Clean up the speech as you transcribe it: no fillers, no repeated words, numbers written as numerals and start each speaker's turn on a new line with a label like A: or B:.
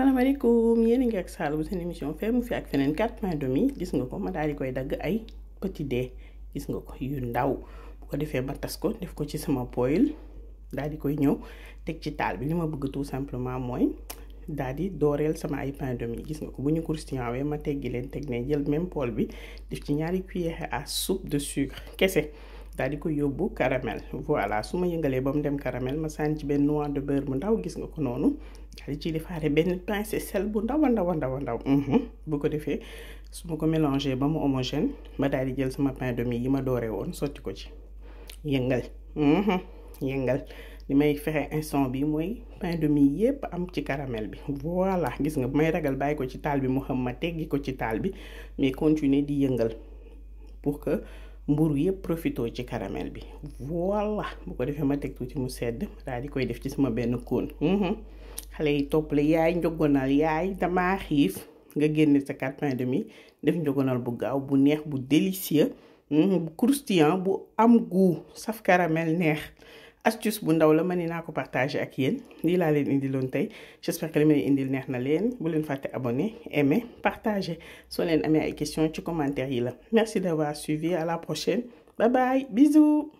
A: salaamaaleykum yéen a ngi ak Saalum seen émission fee mu fi ak feneen 4 pains de mie gis nga ko ma daal di koy dagg ay petit dé gis nga ko yu ndaw bu ko defee ma tas ko def ko ci sama poêle daal di koy ñëw teg ci taal bi li ma bëgg tout simplement mooy daal di dooreel sama ay pains de mie gis nga ko bu ñu croustillant wee ma teggi leen teg ne jël même poêle bi def ci ñaari cuillères à soupe de sucre kese. daal di ko yóbbu caramel voilà su ma yëngalee ba mu dem caramel ma sànni ci benn noix de beurre bu ndaw gis nga ko noonu daal di ciy defaare benn pincée sel bu ndaw bu ko defee su ma ko mélangé ba mu homogène ma daal di jël sama pain de mie yi ma dooree woon sotti ko ci yëngal li may fexe instant bi mooy pain de mie yépp am ci caramel bi voilà gis nga may ragal bàyyi ko ci taal bi mu xam ma teggi ko ci taal bi mais continuer di yëngal pour que mburu yëpp profito ci caramel bi voilà bu ko defee ma teg tuuti mu sedd daal di koy def ci sama benn cône xale yi topp la yaay njogonal yaay damaa xiif nga génne sa 4 pains de mie def njogonal bu gaaw bu neex bu délicieux bu croustillant bu am goût saf caramel neex astuce bu ndaw la ma ne naa ko partager ak yéen lii laa leen indiloon tey j'espère que li ma leen indil neex na leen bu leen fàtte abonner aimer partager soo leen amee ay questions ci commentaire yi la merci d'avoir suivi à la prochaine bye bye bisous.